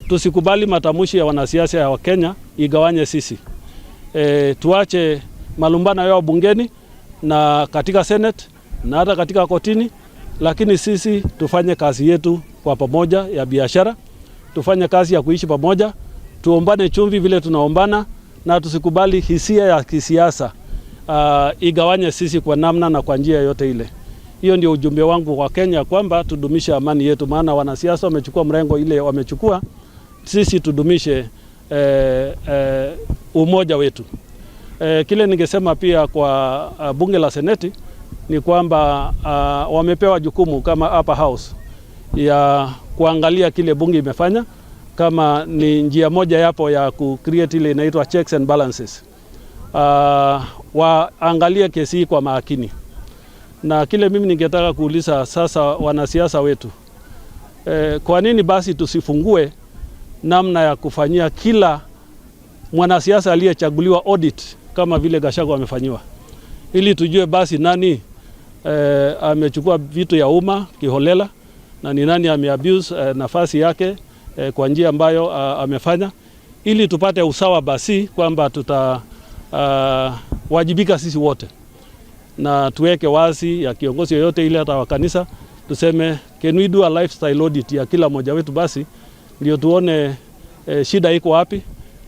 Tusikubali matamushi ya wanasiasa ya Wakenya igawanye sisi. Tuache malumbano yao bungeni na katika Senate na hata katika kotini, lakini sisi tufanye kazi yetu kwa pamoja ya biashara, tufanye kazi ya kuishi pamoja, tuombane chumvi vile tunaombana, na tusikubali hisia ya kisiasa igawanye sisi kwa namna na kwa njia yote ile. Hiyo ndio ujumbe wangu kwa Kenya, kwamba tudumishe amani yetu, maana wanasiasa wamechukua mrengo ile wamechukua, sisi tudumishe umoja wetu. Kile ningesema pia kwa bunge la Seneti ni kwamba wamepewa jukumu kama upper house ya kuangalia kile bunge imefanya kama ni njia moja yapo ya ku create ile inaitwa checks and balances. Waangalie kesi hii kwa makini. Na kile mimi ningetaka kuuliza sasa wanasiasa wetu, kwa nini basi tusifungue namna ya kufanyia kila mwanasiasa aliyechaguliwa audit kama vile Gachagua amefanyiwa, ili tujue basi nani amechukua vitu ya umma kiholela na ni nani ameabuse nafasi yake kwa njia ambayo amefanya, ili tupate usawa basi kwamba tuta wajibika sisi wote, na tuweke wazi ya kiongozi yoyote ile hata wa kanisa, tuseme can we do a lifestyle audit ya kila mmoja wetu, basi ndio tuone shida iko wapi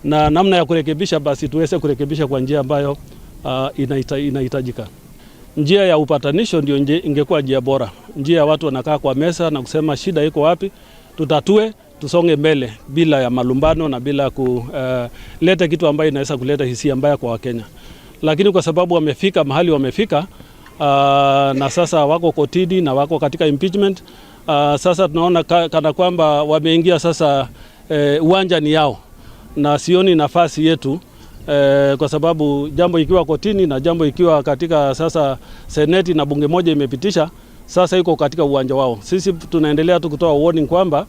na namna ya kurekebisha, basi tuweze kurekebisha kwa njia ambayo inahitajika. Njia ya upatanisho ndio ingekuwa njia bora, njia ya watu wanakaa kwa meza na kusema shida iko wapi, tutatue, tusonge mbele bila ya malumbano na bila kuleta kitu ambayo inaweza kuleta hisia mbaya kwa Wakenya. Lakini kwa sababu wamefika mahali wamefika, na sasa wako kotini na wako katika impeachment, sasa tunaona kana kwamba wameingia sasa, uwanja ni yao, na sioni nafasi yetu, kwa sababu jambo ikiwa kotini na jambo ikiwa katika sasa seneti na bunge moja imepitisha, sasa iko katika uwanja wao. Sisi tunaendelea tu kutoa warning kwamba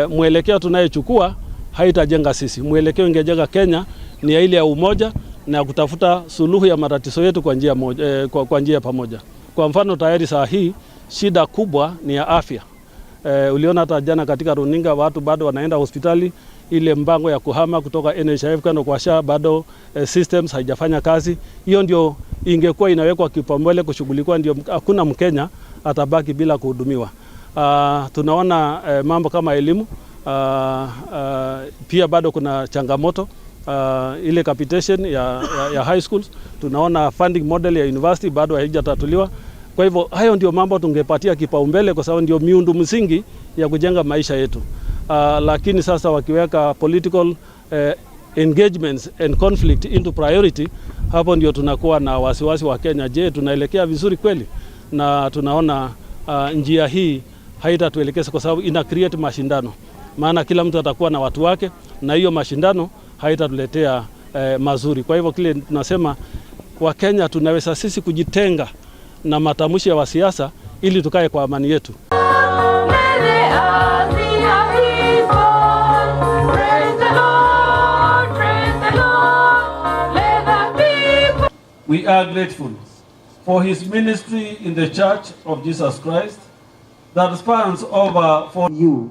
mwelekeo tunayechukua haitajenga sisi. Mwelekeo ingejenga Kenya ni ile ya umoja na kutafuta suluhu ya matatizo yetu kwa njia moja, kwa njia pamoja. Kwa mfano tayari saa hii shida kubwa ni ya afya. Uliona hata jana katika runinga watu bado wanaenda hospitali, ile mpango ya kuhama kutoka NHIF kwenda kwa SHA bado systems haijafanya kazi. Hiyo ndio ingekuwa inawekwa kipaumbele kushughulikiwa, ndio hakuna Mkenya atabaki bila kuhudumiwa. Tunaona mambo kama elimu pia bado kuna changamoto, ile capitation ya high schools. Tunaona funding model ya university bado haijatatuliwa. Kwa hivyo hayo ndio mambo tungepatia kipaumbele, kwa sababu ndio miundo msingi ya kujenga maisha yetu. Lakini sasa wakiweka political engagements and conflict into priority, hapo ndio tunakuwa na wasiwasi wa Kenya. Je, tunaelekea vizuri kweli? Na tunaona njia hii haitatuelekeza, kwa sababu ina create mashindano, maana kila mtu atakuwa na watu wake, na hiyo mashindano haitatuletea mazuri. Kwa hivyo kile tunasema kwa Kenya, tunaweza sisi kujitenga na matamshi ya siasa ili tukae kwa amani yetu. We are grateful for his ministry in the Church of Jesus Christ that spans over 4 you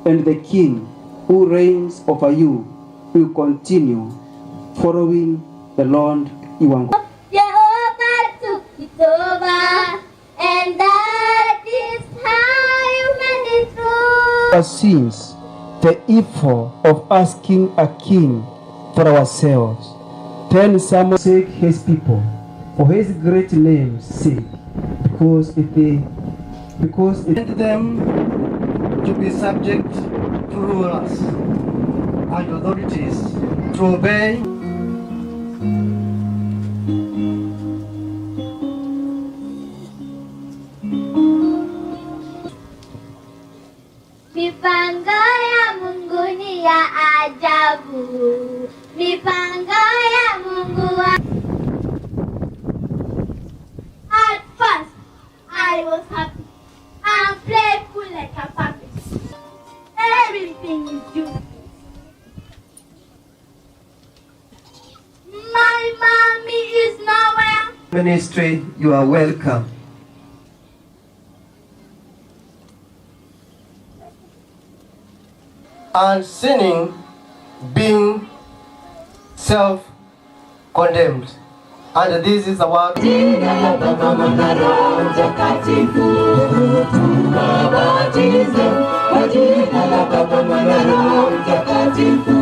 and the king who reigns over you will continue following the Lord your God. Jehovah took it over, and that is how you made it through. Our sins, the evil of asking a king for ourselves. Then Samuel sake his people, for his great name's sake, because if they, because it Send them to be subject to rulers and authorities, to obey. Mipango ya Mungu ni ya ajabu, mipango ya Mungu. At first, I was happy and playful like a puppet. Everything is beautiful. My mommy is nowhere. Ministry, you are welcome. and sinning being self-condemned. And this is the word. Kwa jina la Baba, Mwana, Roho Mtakatifu.